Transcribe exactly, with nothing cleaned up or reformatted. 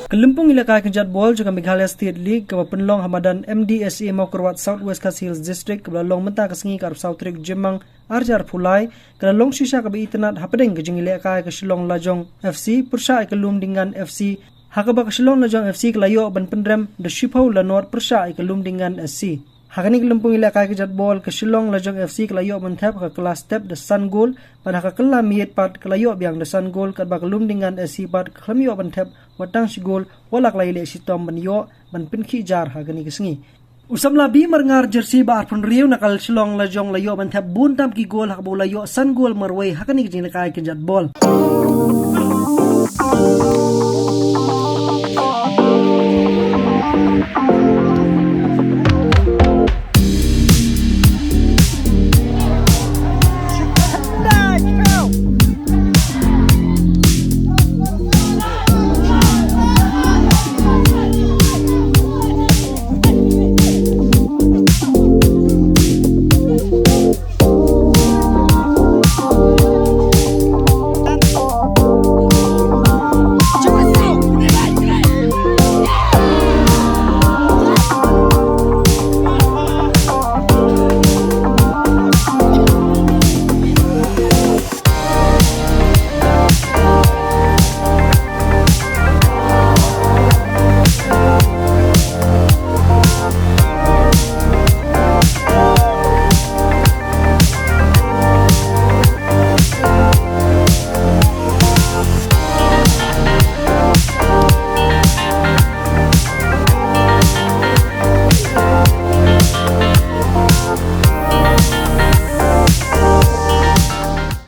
Ka lympung ïalehkai kynjat bol jong ka Meghalaya State League kaba pynlong ha madan M D S A Mawkyrwat, South West Khasi Hills District, kaba la long mynta ka sngi ka arphew saw tarik Jymmang arhajar arphew lai, ka la long shisha kaba itynnad hapdeng ka jingïalehkai ka Shillong Lajong F C pyrshah ïa ka Lumdingan F C, ha kaba ka Shillong Lajong F C ka la ïoh ban pynrem da shiphew la nod pyrshah ïa ka Lumdingan S C. Ha kane ka lympung ïalehkai kynjat bol ka Shillong Lajong F C ka la ïoh ban thep ha ka kylla step da san gol, bad ha ka kylla miet pat ka la ïoh biang da san gol, katba ka Lumdingan S C pat ka khlem ïoh ban thep wat tang shi gol, wat la ka la ïaleh shitom ban ïoh ban pynkhih jar ha kane ka sngi. U samla B Marngar, jersey ba arphew hynriew na ka Shillong Lajong, la ïoh ban thep bun tam ki gol, ha kaba u la ïoh san gol marwei ha kane ka jingïalehkai kynjat bol.